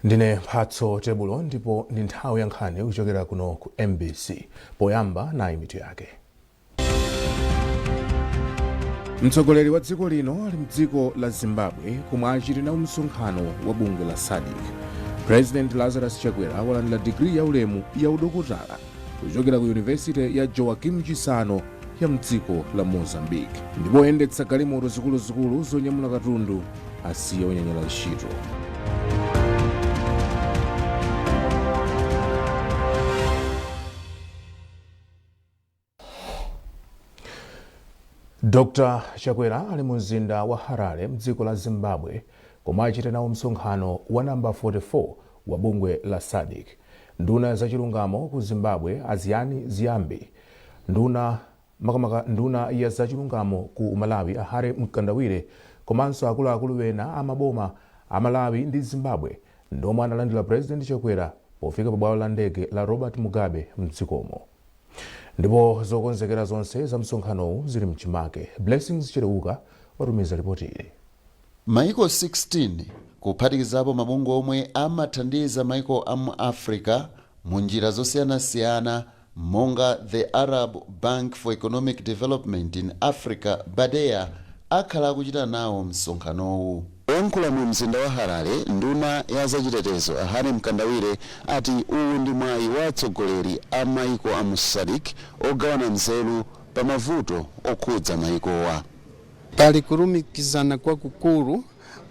Ndine Mphatso Tebulo ndipo ndi nthawi ya nkhani kuchokera kuno ku MBC. Poyamba nayi mitu yake. Mtsogoleri wa dziko lino ali mdziko la Zimbabwe komwe achite nawo msonkhano wa bungwe la SADC. President Lazarus Chakwera walandira digiri ya ulemu ya udokotala kuchokera ku yunivesite ya Joaquim Chissano ya mdziko la Mozambique. Ndipo oyendetsa galimoto zikuluzikulu zonyamula katundu asiya unyanyala ntchito. Dr. Chakwera ali mu mzinda wa Harare mdziko la Zimbabwe komwe achite nawo msonkhano wa namba 44 wa bungwe la SADC. Nduna ya zachilungamo ku Zimbabwe a Ziyani Ziyambi, nduna makamaka nduna ya zachilungamo ku Malawi a Harry Mkandawire komanso akuluakulu ena a maboma a Malawi ndi Zimbabwe ndi omwe analandira President Chakwera pofika pa bwalo la ndege la Robert Mugabe mdzikomo. Ndipo zokonzekera zonse za msonkhanowu zili mchimake. Blessings Chileuka watumiza ripoti ili. Maiko 16 kuphatikizapo mabungwe omwe amathandiza maiko a mu Africa mu njira zosiyanasiyana monga The Arab Bank for Economic Development in Africa, BADEA, akhala akuchita nawo msonkhanowu. Poyankhula mu mzinda wa Harare, nduna ya zachitetezo a Harry Mkandawire ati uwu ndi mwayi wa atsogoleri a maiko a mu SADC ogawana nzeru pa mavuto okhudza maikowa. Pali kulumikizana kwakukulu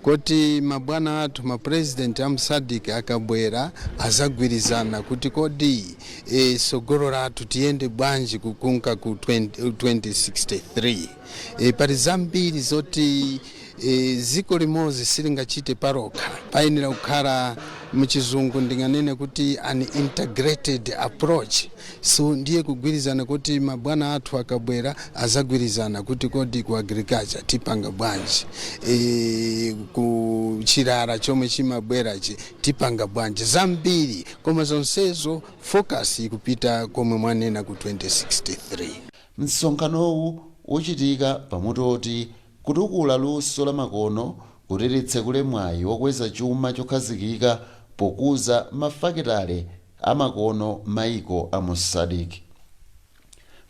kuti mabwana athu ma president a mu SADC akabwera azagwirizana kuti kodi sogolo lathu tiyende bwanji kukunka ku 2063. Pali zambiri zoti ziko limodzi silingachite palokha, payenera kukhala, muchizungu ndinganene kuti an integrated approach. So ndiye kugwirizana kuti mabwana athu akabwera azagwirizana kuti kodi ku agriculture tipanga bwanji, ku chilala chomwe chimabwerachi tipanga bwanji, zambiri, koma zonsezo focus ikupita komwe mwanena ku 2063. Msonkhanowu uchitika pamutu oti kutukula luso la makono kuti litsekule mwayi wokweza chuma chokhazikika pokuza mafakitale amakono maiko a mu SADC.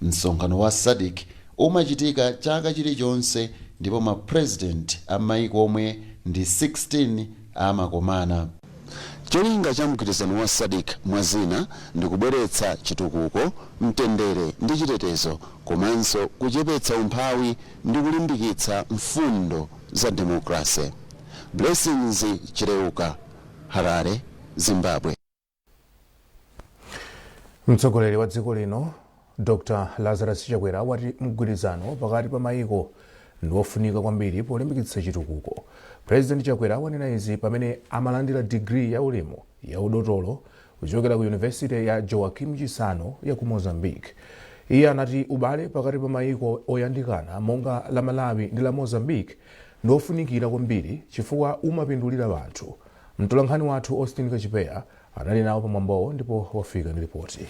Msonkhano wa SADC umachitika chaka chilichonse ndipo ma president a maiko omwe ndi 16 amakomana. Cholinga cha mgwirizano wa SADC mwa zina ndi kubweretsa chitukuko, mtendere ndi chitetezo komanso kuchepetsa umphawi ndi kulimbikitsa mfundo za demokrase. Blessings Chileuka, Harare, Zimbabwe. Mtsogoleri wa dziko lino Dr. Lazarus Chakwera wati mgwirizano pakati pa mayiko ndi wofunika kwambiri polimbikitsa chitukuko. President Chakwera wanena izi pamene amalandira digiri ya ulemu ya udotolo kuchokera ku yunivesite ya Joaquim Chissano ya ku Mozambique. Iye anati ubale pakati pa mayiko oyandikana monga la Malawi ndi la Mozambique ndi wofunikira kwambiri chifukwa umapindulira anthu. Mtolankhani wathu Austin Kachipeya anali nawo pamwambowo ndipo wafika ndi ripoti.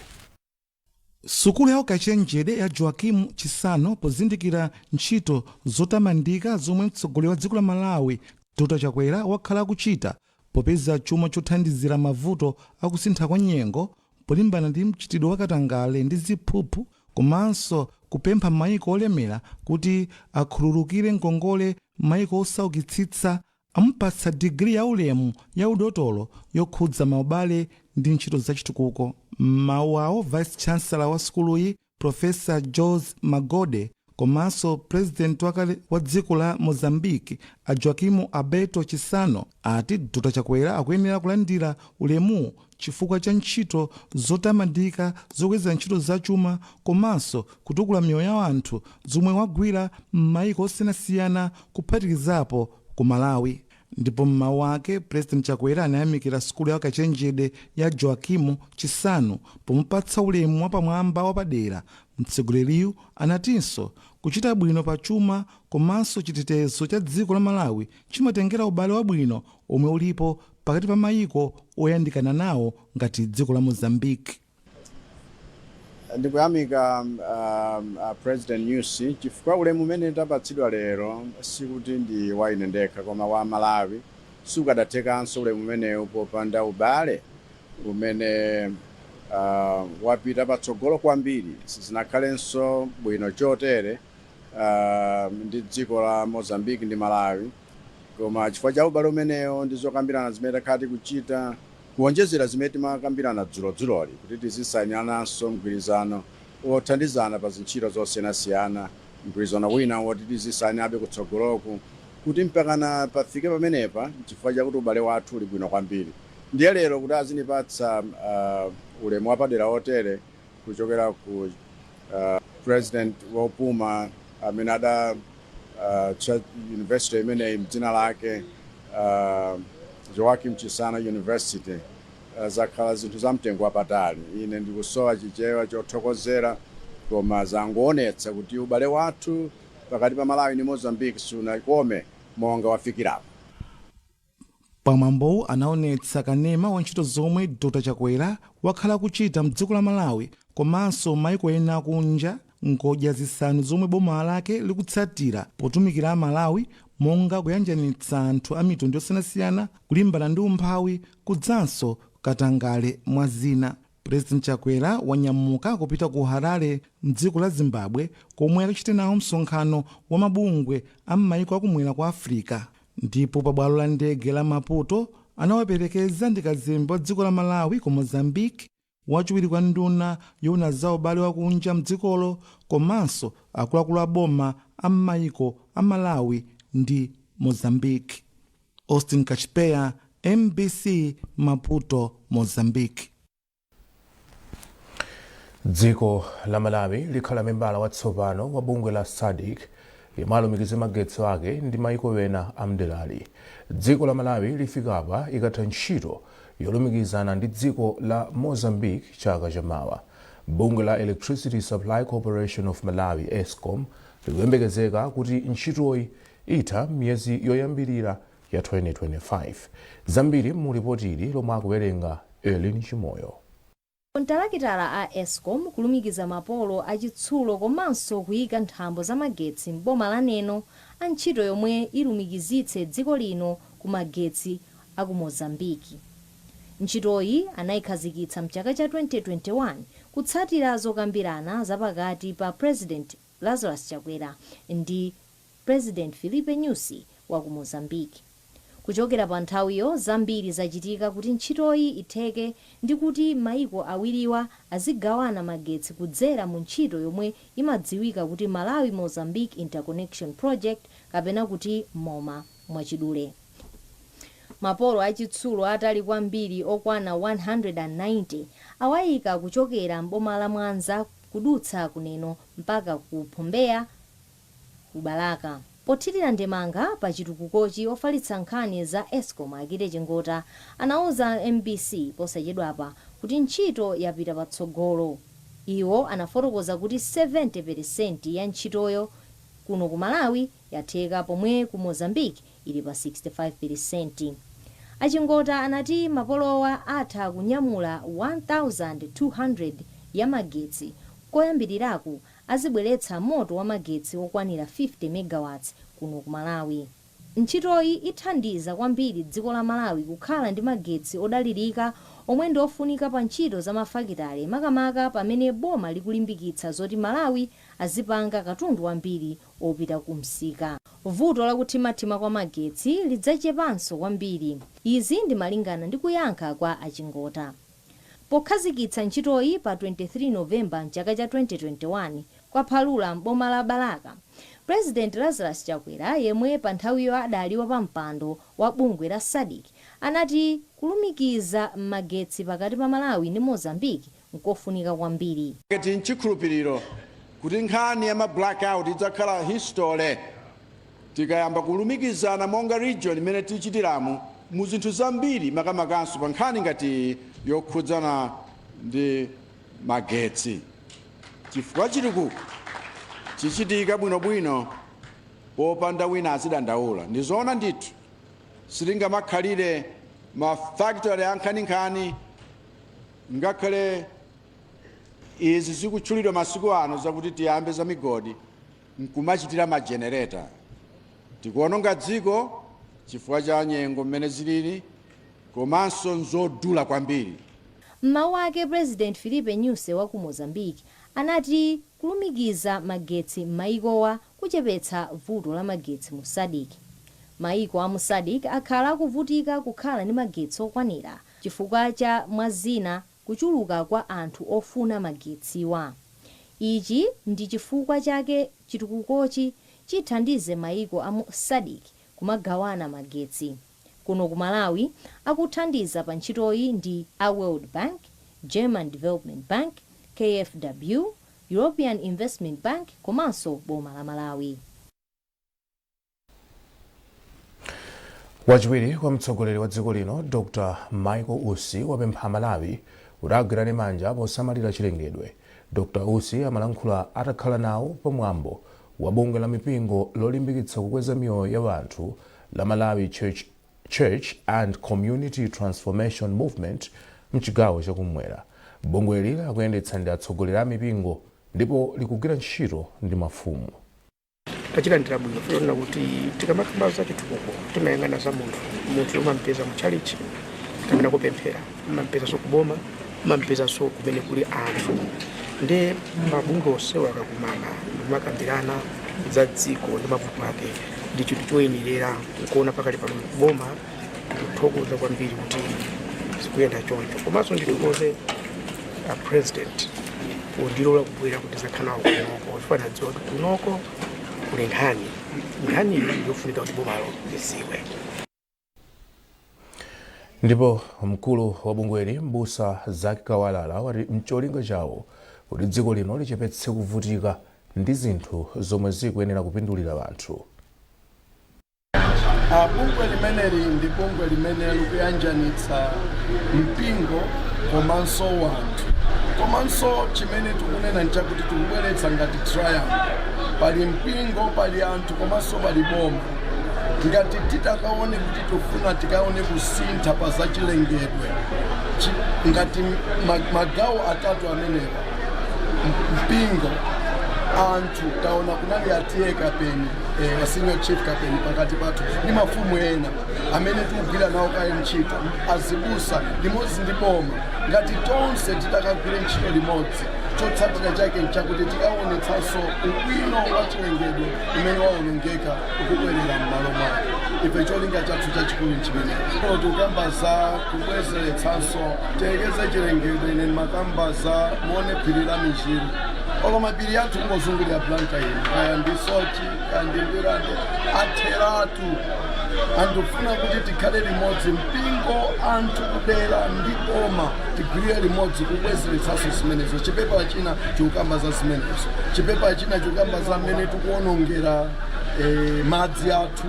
Sukulu ya ukachenjede ya Joaquim Chissano, pozindikira ntchito zotamandika zomwe mtsogoleri wa dziko la Malawi Dr. Chakwera wakhala akuchita popeza chuma chothandizira mavuto akusintha kwa nyengo, polimbana ndi mchitidwe wa katangale ndi ziphuphu, komanso kupempha maiko olemera kuti akhululukire ngongole maiko osaukitsitsa, amupatsa digiri ya ulemu ya udotolo yokhudza maubale ndi ntchito zachitukuko. M'mawu awo, vice chancellor wa sukuluyi Professor Jose Magode komanso president wakale wa dziko la Mozambique a Joaquim Alberto Chissano ati Dr. Chakwera akuyenera kulandira ulemu chifukwa cha ntchito zotamandika zokweza ntchito zachuma komanso kutukula miyoyo ya anthu zomwe wagwira m'mayiko osiyanasiyana kuphatikizapo ku Malawi. Ndipo m'mawu ake, President Chakwera anayamikira sukulu ya ukachenjede ya Joaquim Chissano pomupatsa ulemu wapamwamba wapadera. Mtsogoleriyu anatinso kuchita bwino pa chuma komanso chitetezo cha dziko la Malawi chimatengera ubale wabwino omwe ulipo pakati pa mayiko oyandikana nawo ngati dziko la Mozambique. Ndikuyamika President Nyusi chifukwa ulemu umene tapatsidwa lero sikuti ndi wa ine ndekha koma wa Malawi. Sukadathekanso ulemu umenewu popanda ubale umene wapita patsogolo kwambiri. Sizinakhalenso bwino chotere ndi dziko la Mozambique ndi Malawi, koma chifukwa cha ubale umenewo ndi zokambirana zimene takhala tikuchita, kuwonjezera zimene timakambirana dzulodzuloli kuti tizisayinirananso mgwirizano wothandizana pa zintchito zosiyanasiyana, mgwirizano wina woti tizisayinabe kutsogoloku, kuti mpakana pafike pamenepa chifukwa chakuti ubale wathu uli bwino kwambiri. Ndiye lero kuti azinipatsa ulemu wapadera otere kuchokera ku president wopuma amene ada cha university imeneyi mdzina lake, Joaquim Chissano University, zakhala zinthu za mtengo wapatali. Ine ndikusowa Chichewa chothokozera, koma zangoonetsa kuti ubale wathu pakati pa Malawi ndi Mozambique sunakome monga wafikirapo. Pamwambowu anaonetsa kanema wa ntchito zomwe Dr Chakwera wakhala kuchita mdziko la Malawi komanso maiko ena akunja, ngodya zisanu zomwe boma lake likutsatira potumikira Amalawi, monga kuyanjanitsa anthu a mitundu yosiyanasiyana, kulimbana ndi umphawi kudzanso katangale, mwa zina. President Chakwera wanyamuka kupita ku Harare mdziko la Zimbabwe, komwe akachite nawo msonkhano wa mabungwe a m'maiko akumwera kwa Africa. Ndipo pa bwalo la ndege la Maputo anawaperekeza ndi kazembe wa dziko la Malawi ku Mozambique, wachiwiri kwa nduna yoona za ubale wakunja mdzikolo, komanso akuluakulu a boma a m'maiko a Malawi ndi Mozambique. Austin Kachipeya, MBC, Maputo, Mozambique. Dziko la Malawi likhala membala watsopano wa bungwe la SADC yemwe alumikize magetsi ake ndi maiko ena amderali. Dziko la Malawi lifikapa ikatha ntchito yolumikizana ndi dziko la Mozambique chaka chamawa. Bungwe la Electricity Supply Corporation of Malawi, ESCOM, likuyembekezeka kuti ntchitoyi itha miyezi yoyambirira ya 2025. Zambiri mu ripoti ili lomwe akuwerenga Erlin Chimoyo. Kontalakitala a ESCOM kulumikiza mapolo achitsulo komanso kuyika nthambo za magetsi m'boma la Neno a ntchito yomwe ilumikizitse dziko lino ku magetsi aku Mozambiki. Ntchitoyi anayikhazikitsa mchaka cha 2021 kutsatira zokambirana zapakati pa President Lazarus Chakwera ndi President Filipe Nyusi wa ku Mozambiki. Kuchokera pa nthawiyo, zambiri zachitika kuti ntchitoyi itheke ndi kuti maiko awiriwa azigawana magetsi kudzera mu ntchito yomwe imadziwika kuti Malawi Mozambique Interconnection Project, kapena kuti MOMA mwachidule. Mapolo achitsulo atali kwambiri okwana 190 awayika kuchokera m'boma la Mwanza kudutsa kuneno mpaka ku Phombeya ku Balaka. Pothirira ndemanga pa chitukukochi, ofalitsa nkhani za ESCOM Akite Chingota anauza MBC posachedwapa kuti ntchito yapita patsogolo. Iwo anafotokoza kuti 70% ya ntchitoyo kuno ku Malawi yatheka, pomwe ku Mozambique ili pa 65%. Achingota anati mapolowa atha kunyamula 1200 ya magetsi. Koyambiriraku azibweretsa moto wa magetsi okwanira 50 megawatts kuno ku Malawi. Ntchitoyi ithandiza kwambiri dziko la Malawi kukhala ndi magetsi odalirika omwe ndi ofunika pa ntchito za mafakitale, makamaka pamene boma likulimbikitsa zoti Malawi azipanga katundu wambiri opita ku msika. Vuto lakuthimathima kwa magetsi lidzachepanso kwambiri. Izi ndi malingana ndi kuyankha kwa Achingota. Pokhazikitsa ntchitoyi pa 23 Novemba mchaka cha 2021 kwaphalula m'boma la Balaka, President Lazarus Chakwera, yemwe pa nthawiyo adali wapampando wa bungwe la SADC, anati kulumikiza magetsi pakati pa Malawi ndi Mozambique nkofunika kwambiri. Tili nchikhulupiriro kuti nkhani ya ma blackout idzakhala history tikayamba kulumikizana monga region imene tichitiramo mu zinthu zambiri, makamakanso pa nkhani ngati yokhudzana ndi magetsi, chifukwa chitukuko chichitika bwinobwino popanda wina azidandaula. Ndizoona ndithu, sitingamakhalire ma factory ankhaninkhani, ngakhale izi zikutchulidwa masiku ano zakuti tiyambe za migodi, nkumachitira majenereta. Tikuononga dziko. Chifukwa cha nyengo mmene zilili, komanso nzodula kwambiri. M'mawu ake, President Filipe Nyusi wa ku Mozambique anati kulumikiza magetsi m'mayikowa kuchepetsa vuto la magetsi mu SADC. Mayiko a mu SADC akhala akuvutika kukhala ndi magetsi okwanira chifukwa cha, mwazina, kuchuluka kwa anthu ofuna magetsiwa. Ichi ndi chifukwa chake chitukukochi chithandize mayiko a mu SADC kumagawana magetsi. Kuno ku Malawi, akuthandiza pa ntchitoyi ndi a World Bank, German Development Bank, KfW, European Investment Bank komanso boma la Malawi. Wachiwiri kwa mtsogoleri wa dziko lino, Dr Michael Usi, wapempha Malawi kuti agwirane manja posamalira chilengedwe. Dr Usi amalankhula atakhala nawo pamwambo wa bungwe la mipingo lolimbikitsa kukweza miyoyo ya anthu la Malawi Church and Community Transformation Movement mchigawo chakumwera. Bungweli akuyendetsa ndi atsogoleri a mipingo ndipo likugwira ntchito ndi mafumu. Tachilandira bwino. Tiona kuti tikamakamba za chitukuko timayang'ana za munthu. Munthu umampeza mutchalichi kapena kupemphera, umampezanso kuboma, umampezanso kumene kuli anthu. Ndi mabungwe onsewa akakumana ndikumakambirana za dziko ndi mavuto ake, ndi chinthu choyenerera. Nkuona pakali pano boma tikuthokoza kwambiri kuti zikuyenda choncho. Komanso ndithokoze a President pondilola kubwera kuti zakhala nawo kunoko, chifukwa nadziwa kuti kunoko kuli nkhani. Nkhani iyi yofunika kuti bomalo lidziwe. Ndipo mkulu wa bungweli, Mbusa Zaki Kawalala, wati mcholinga chawo kuti dziko lino lichepetse kuvutika ndi zinthu zomwe zikuyenera kupindulira anthu. Bungwe limeneli ndi bungwe limene likuyanjanitsa mpingo komanso wanthu. Komanso chimene tikunena nchakuti tikubweretsa ngati triangle: pali mpingo, pali anthu komanso pali boma. Ngati titakaone kuti tifuna tikaone kusintha pa zachilengedwe, ngati magawo atatu amenewa, mpingo, anthu, taona kunali a T/A Kapeni, a Senior Chief Kapeni pakati pathu ndi mafumu ena amene tikugwira nawo kaye ntchito, azibusa limodzi ndi boma, ngati tonse titakagwire ntchito limodzi, chotsatira chake nchakuti tikaonetsanso ubwino wa chilengedwe umene waonongeka ukubwerera m'malo mwake. Ife cholinga chathu chachikulu nchimenecho. Tikukamba za kubwezeretsanso tiyekeze chilengedwe. Ine ndimakamba za muone phiri la Michiru, olo mapiri athu kungozungulira Blantyre ino, kaya ndi Soche, kaya ndi Ndirande, atheratu. Andifuna kuti tikhale limodzi, mpingo, anthu kudera ndi boma, tigwirire limodzi kubwezeretsanso zimenezo. Chipepala china chikukamba za zimenezo, chipepala china chikukamba za mmene tikuonongera madzi athu,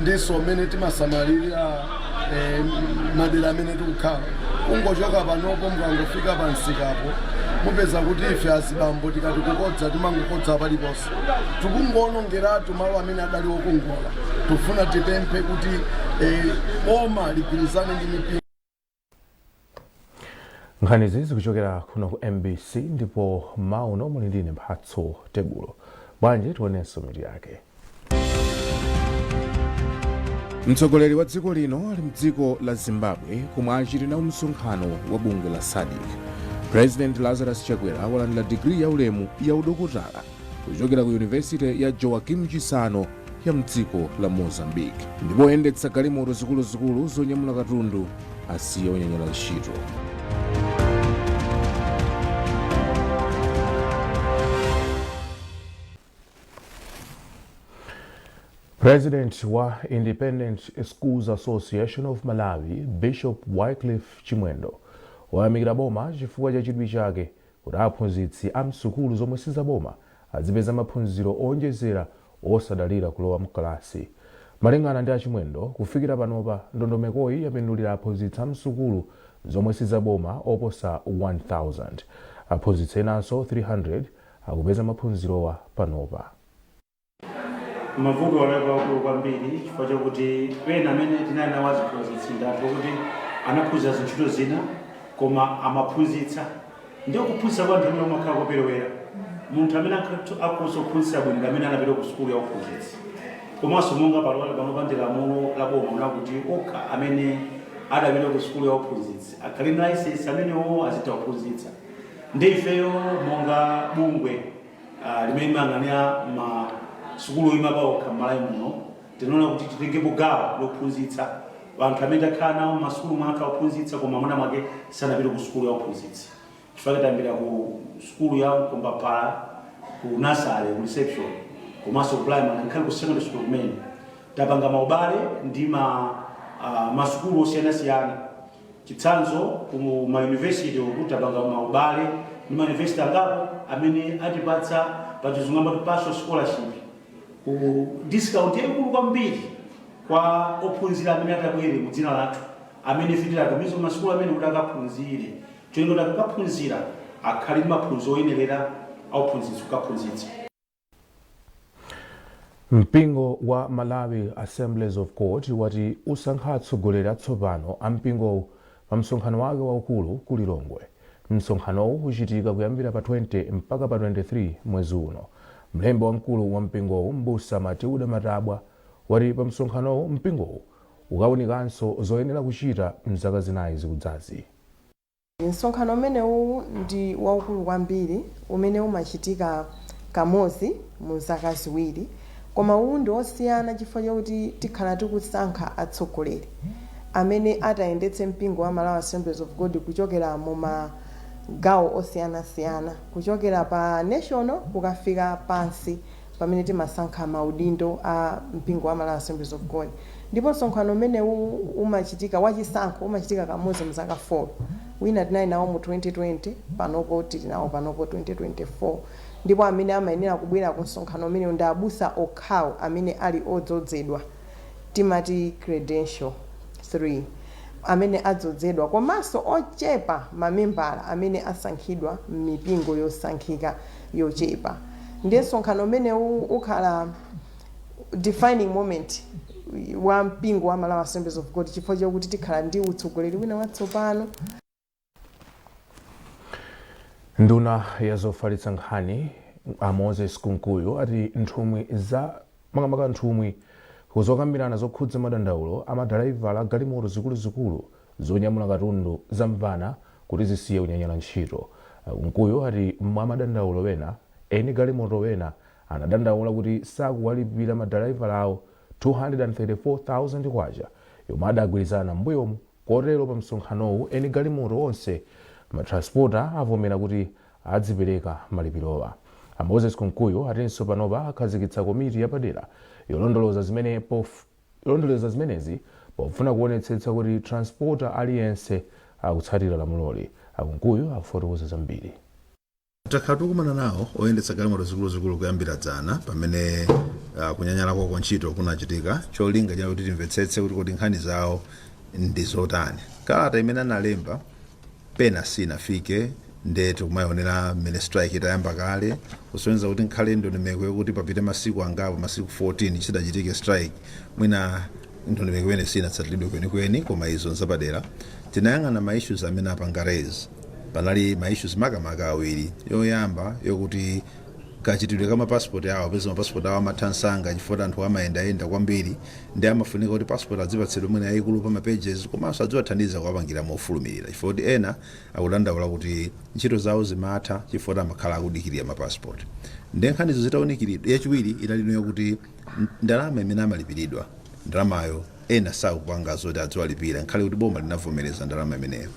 ndiso mmene timasamalirira madera amene tikukhala. Kungochoka panopo, mukangofika pa msikapo, mupeza kuti ife azibambo tikati kukodza timangokodza paliponse, tikungoonongeratu malo amene adali okongola. Tifuna tipemphe kuti boma ligwirizane ndi mipingo. Nkhanizi zikuchokera kuno ku MBC ndipo mauno muli ndine Mphatso Tebulo. Bwanji tionenso mitu yake. Mtsogoleri wa dziko lino ali mdziko la Zimbabwe komwe achite nawo msonkhano wa bungwe la SADC. President Lazarus Chakwera walandira digiri ya ulemu ya udokotala kuchokera ku Yunivesite ya Joaquim Chissano ya mdziko la Mozambique. Ndipo oyendetsa galimoto zikuluzikulu zonyamula katundu asiye onyanyala ntchito. President wa Independent Schools Association of Malawi, Bishop Wycliffe Chimwendo, wayamikira boma chifukwa cha chidwi chake kuti aphunzitsi a msukulu zomwe sizaboma azipeza maphunziro owonjezera osadalira kulowa mkalasi. Malingana ndi Achimwendo, kufikira panopa ndondomekoyi yapindulira aphunzitsi a msukulu zomwe sizaboma oposa 1000. Aphunzitsi enanso 300 akupeza maphunzirowa panopa. Mavuto anali akulu kwambiri chifukwa chakuti pena amene tinali nawo aziphunzitsi ndi anthu okuti anaphunzira zintchito zina koma amaphunzitsa. Ndiye kuphunzitsa kwa anthu amene umakhala koperewera. Munthu amene akhoza kuphunzitsa bwino ndi amene anapita ku sukulu ya uphunzitsi. Komanso monga panopa ndi lamulo la boma lakuti okha amene adapita ku sukulu ya uphunzitsi akhale ndi license, amenewo azitha kuphunzitsa. Ndi ifeyo monga bungwe limene limayang'anira masukulu oyima paokha m'Malawi muno, tinaona kuti titengepo gawo lophunzitsa anthu amene takhala nawo m'masukulu mwathu akuphunzitsa, koma mwina mwake sanapite ku sukulu ya uphunzitsi, chifukwa tayambira ku sukulu ya Mkombaphala, ku nursery, ku reception, komanso ku primary, ngakhale ku secondary school kumene tapanga maubale ndi masukulu osiyanasiyana. Chitsanzo, ku ma university uku tapanga maubale ndi ma university angapo amene atipatsa, pachizungu amati partial scholarship, ku discount yaikulu kwambiri kwa ophunzira amene atabwere mu dzina lathu, amene ife tilatumiza masukulu amene kuti akaphunzire, cholinga kuti akakaphunzira akhale ndi maphunziro oyenerera auphunzitsi kukaphunzitsa. Mpingo wa Malawi Assemblies of God wati usankha atsogoleri atsopano a mpingowu pa msonkhano wake waukulu ku Lilongwe. Msonkhanowu uchitika kuyambira pa 20 mpaka pa 23 mwezi uno. Mlembi wamkulu wa mpingowu, Mbusa Matilda Matabwa, wati pa msonkhanowu mpingowu ukawunikanso zoyenera kuchita mzaka 4 zikudzazi. Msonkhano umenewu ndi waukulu kwambiri umene umachitika kamodzi mu zaka 2, koma uwu ndi osiyana chifukwa chakuti tikhala tikusankha atsogoleri amene atayendetse mpingo wa Malawi Assemblies of God kuchokera mu magawo osiyanasiyana, kuchokera pa national kukafika pansi pamene timasankha maudindo a mpingo wa Malawi Assemblies of God. Ndipo msonkhano umenewu umachitika, wachisankho, umachitika kamodzi mu zaka 4. Wina tinali nawo mu 2020, panopo tili nawo panopo 2024. Ndipo amene amayenera kubwera ku msonkhano umenewu ndi abusa okhawo amene ali odzozedwa, timati credential 3, amene adzozedwa, komanso ochepa mamembala amene asankhidwa m'mipingo yosankhika yochepa. Ndiye msonkhano umenewu ukhala defining moment wa mpingo wa Malawi Assemblies of God chifukwa chakuti tikhala ndi utsogoleri wina watsopano. Nduna ya zofalitsa nkhani a Moses Kunkuyu ati nthumwi za, makamaka nthumwi kuzokambirana zokhudza madandaulo a madalaivala a galimoto zikuluzikulu zonyamula katundu zamvana kuti zisiye kunyanyala ntchito. Kunkuyu ati mwa madandaulo wena, eni galimoto wena anadandaula kuti sakuwalipira madalaivala awo 234,000 kwacha yomwe adagwirizana m'mbuyomu. Kotero pa msonkhanowu eni galimoto onse, matransporter, avomera kuti adzipereka malipirowa. A Moses Kunkuyu atinso panopa akhazikitsa komiti yapadera yolondoloza zimenezi pofuna kuonetsetsa kuti transporter aliyense akutsatira lamuloli. A Kunkuyu akufotokoza zambiri. Takhala tikukumana nawo oyendetsa galimoto zikuluzikulu kuyambira dzana pamene kunyanyala kwawo kwa ntchito kunachitika. Cholinga chakuti timvetsetse kuti kodi nkhani zawo ndi zotani. Kalata imene analemba pena sinafike, nde tikumayionera mmene strike itayamba kale, kusonyeza kuti nkhale ndondomeko yokuti papite masiku angapo, masiku 14 chisadachitike strike, mwina ndondomeko imene sinatsatiridwe kwenikweni, koma izo nzapadera. Tinayang'ana ma issues amene apanga raise. Panali ma issues makamaka awiri. Yoyamba yokuti kachitidwe ka mapasipoti awo, peza mapasipoti awo amatha msanga chifukwa anthu amayendayenda kwambiri, ndi amafunika kuti passport adzipatsidwa mwina yayikulu pa ma pages, komanso adziwathandiza kuwapangira mofulumirira, chifukwa kuti ena akudandaula kuti ntchito zawo zimatha chifukwa amakhala akudikirira mapasipoti. Ndi nkhanizo zitawunikiridwa, yachiwiri inali yokuti ndalama imene amalipiridwa, ndalamayo ena sakupanga zoti adziwalipira nkhale kuti boma linavomereza ndalama imeneyo.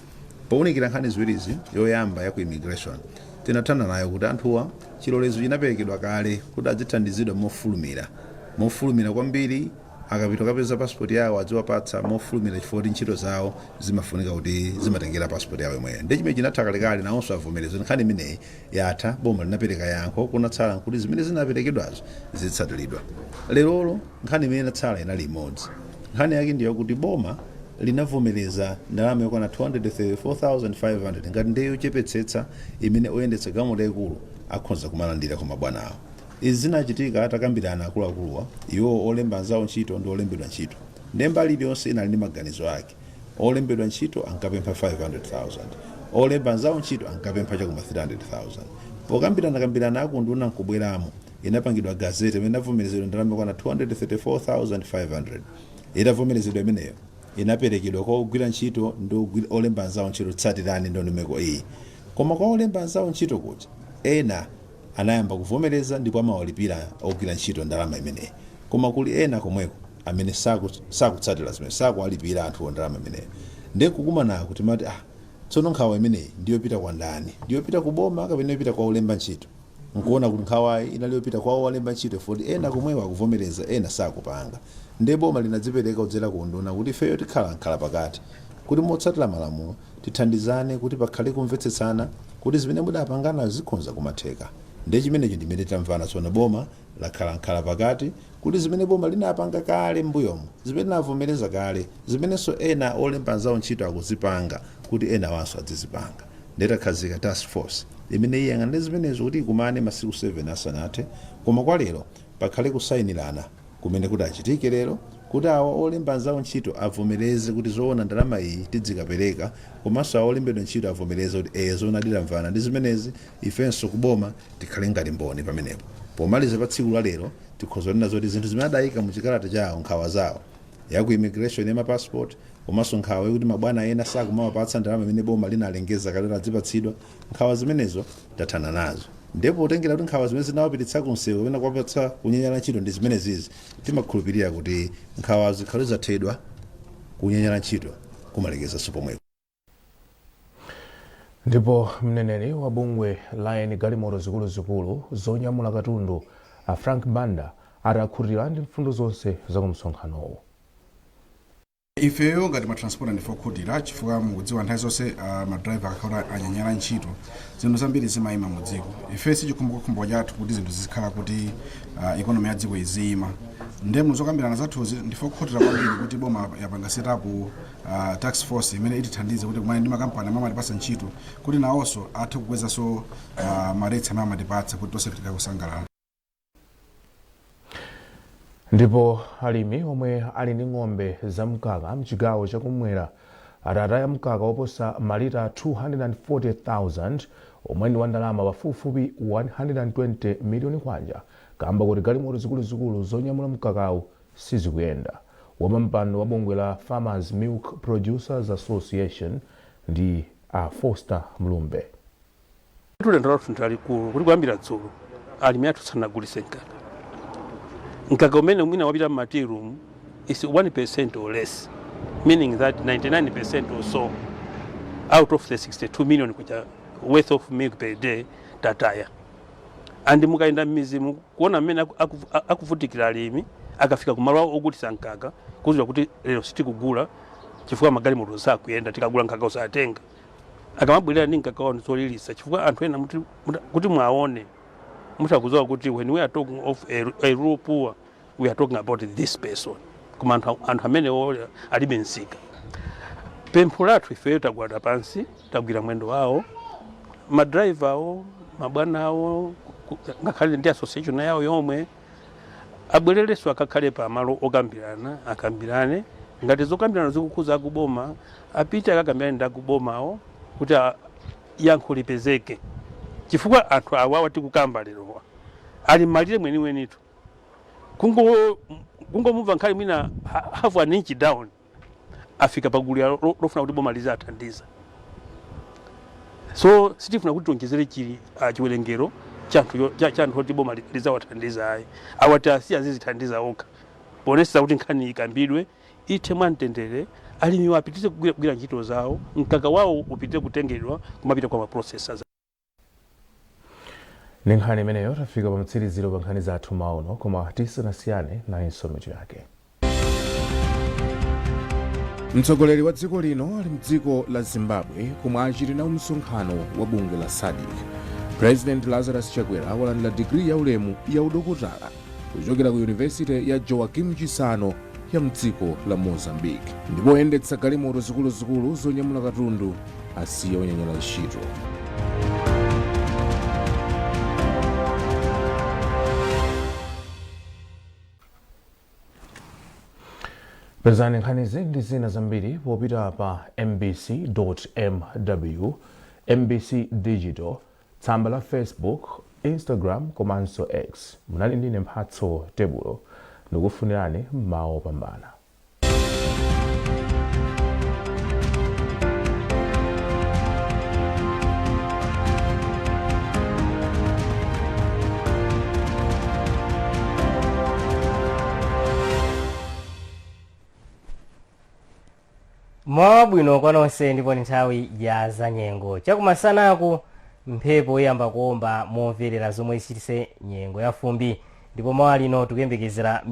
Powunikira nkhani ziwirizi, yoyamba ya ku immigration tinathana nayo kuti anthuwa chilolezo chinaperekedwa kale kuti adzithandizidwa mofulumira, mofulumira kwambiri. Akapita kukapeza passport yawo adziwapatsa mofulumira chifukwa kuti ntchito zawo zimafunika kuti zimatengera passport yawo imweyo. Ndi chimene chinatha kalekale, nawonso avomereza nkhani imeneyi yatha, boma linapereka yankho. Kunatsala kuti zimene zinaperekedwazo zitsatiridwa. Lerolo nkhani imene inatsala inali imodzi. Nkhani yake ndiyo kuti boma linavomereza ndalama yokwana 234,500 ngati ndiye yochepetsetsa imene oyendetsa galimoto yayikulu akhoza kumalandira kwa mabwana awo. Izi zinachitika atakambirana akuluakuluwa, iwo olemba anzawo ntchito ndi olembedwa ntchito. Ndiye mbali iliyonse inali ndi maganizo ake. Olembedwa ntchito ankapempha 500,000, olemba anzawo ntchito ankapempha chakuma 300,000. Pokambiranakambirana akunduna nkubweramo, inapangidwa gazette imene inavomerezedwa ndalama yokwana 234,500. Itavomerezedwa imeneyo, inaperekedwa kwa ogwira ntchito ndi olemba anzawo ntchito, tsatirani ndondomeko iyi. Koma kwa olemba anzawo ntchito kuja, ena anayamba kuvomereza ndipo amawalipira ogwira ntchito ndalama imeneyi, koma kuli ena komweko amene sakutsatira zimene, sakuwalipira anthuwo ndalama imeneyo. Ndiye kukumanako timati, ah, tsono nkhawa imeneyi ndiyopita kwa ndani? Ndiyopita ku boma kapena yopita kwa olemba ntchito? Nkuona kuti nkhawayi inali yopita kwa owalemba ntchito, poti ena komweko akuvomereza, ena sakupanga. Ndiye boma linadzipereka kudzera ku unduna kuti ifeyo tikhala nkhala pakati, kuti motsatira malamulo tithandizane kuti pakhale kumvetsetsana, kuti zimene mudapangana zikhonza kumatheka. Ndiye chimenecho ndimene tamvana. Tsono boma lakhala nkhala pakati kuti zimene boma linapanga kale m'mbuyomo, zimene linavomereza kale, zimenenso ena olemba anzawo ntchito akuzipanga, kuti ena wanso adzizipanga. Ndiye takhazika task force imene iyang'anire zimenezo kuti ikumane masiku 7 asanathe. Koma kwa lero pakhale kusayinirana kumene kuti achitike lero, kuti awa olemba anzawo ntchito avomereze kuti zoona ndalama iyi tidzikapereka, komanso awa olembedwa ntchito avomereze kuti ee, zoona titamvana ndi zimenezi, ifenso kuboma tikhale ngati mboni pamenepo. Pomaliza pa tsiku la lero tikhoza kunena zoti zinthu zimene adayika mu chikalata chawo, nkhawa zawo ya ku immigration ya mapassport, komanso nkhawa yakuti mabwana ena sakumawapatsa ndalama imene boma linalengeza kale adzipatsidwa, nkhawa zimenezo tathana nazo. Ndipo potengera kuti nkhawa zimene zinawapititsa kumsewu kapena kuwapatsa kunyanyala ntchito ndi zimene zizi, timakhulupirira kuti nkhawa zikhale zathedwa, kunyanyala ntchito kumalekezanso pomwepo. Ndipo mneneri wa bungwe la eni galimoto zikuluzikulu zonyamula katundu, a Frank Banda, ati akhutira ndi mfundo zonse za ku msonkhanowu. Ifeyo ngati matransporter ndife okhutira, chifukwa mukudziwa nthawi zonse madriver akakhala anyanyala ntchito, zinthu zambiri zimayima mu dziko. Ife sichikhumbokhumbo chathu kuti zinthu zizikhala kuti economy ya dziko iziyima. Nde muzokambirana zathuzi ndife okhutira kwambiri kuti boma yapanga set up task force imene itithandize kuti kumane ndi makampani amene amatipatsa ntchito, kuti nawonso athe kukwezanso ma rates amene amatipatsa, kuti tonse tithe kusangalala. Ndipo alimi omwe ali ndi ng'ombe zamkaka mchigawo chakumwera ati ataya mkaka woposa malita 240,000, omwe ndi wa ndalama pafupifupi 120 miliyoni kwacha, kamba kuti galimoto zikuluzikulu zonyamula mkakawu sizikuyenda. Wapampando wa bungwe la Farmers Milk Producers Association ndi a Foster Mlumbe. Tulendo lathu ndi lalikulu kuti kuyambira dzulo alimi athu sanagulitse mkaka. Mkaka umene mwina wapita mma tea room is 1% or less, meaning that 99% or so out of the 62 million kwacha worth of milk per day tataya. And mukayenda m'midzimu kuona mmene akuvutikira alimi akafika kumalo awo ogulitsa mkaka, kuuzidwa kuti lero sitikugula chifukwa magalimoto sakuyenda, tikagula mkaka usatenga. Akamabwerera ndi mkaka wawo ndizolilitsa, chifukwa anthu ena kuti mwaone mutakudziwa kuti when we are talking of a rural poor, we are talking about this person. Koma anthu amenewo alibe msika. Pempho lathu ifeyo, tagwada pansi, tagwira mwendo wawo madraiva awo, mabwana awo, ngakhale ndi association yawo yomwe, abwererenso akakhale pamalo okambirana, akambirane. Ngati zokambirana zikukhuza akuboma, apite akakambirane ndi akubomawo kuti yankho lipezeke, chifukwa anthu awawa tikukamba lerowa ali malire mweniwenitu. Kungomumva nkhali mwina half an inch down, afika pagulu lofuna kuti boma lizathandiza. So sitifuna kuti tionjezere chiwerengero cha anthu oti boma lizawathandiza ayi. Awa tiasiye azizithandiza okha, poonetsetsa kuti nkhani ikambidwe ithe mwamtendere, alimiwo apitirize kugwira ntchito zawo, mkaka wawo upitire kutengedwa kumapita kwa ma processors. Ndi nkhani imeneyo tafika pa mtsiriziro pa nkhani zathu mauno, koma tisanasiyane nayinso mitu yake. Mtsogoleri wa dziko lino ali mdziko la Zimbabwe komwe achite nawo msonkhano wa bungwe la SADC. President Lazarus Chakwera walandira digiri ya ulemu ya udokotala kuchokera ku yunivesite ya Joaquim Chissano ya mdziko la Mozambique. Ndipo oyendetsa galimoto zikuluzikulu zonyamula katundu asiya kunyanyala ntchito. Pezani nkhanizi ndi zina zambiri popita pa mbc.mw, MBC Digital. Tsamba la Facebook, Instagram komanso X. Munali ndine Mphatso Tebulo, ndikufunirani mmawa opambana. Mmawa wabwino kwa nonse, ndipo ni nthawi ya zanyengo. Chakumasanaku mphepo iyamba kuomba momverera, zomwe zichitise nyengo ya fumbi, ndipo mawa lino tikuyembekezera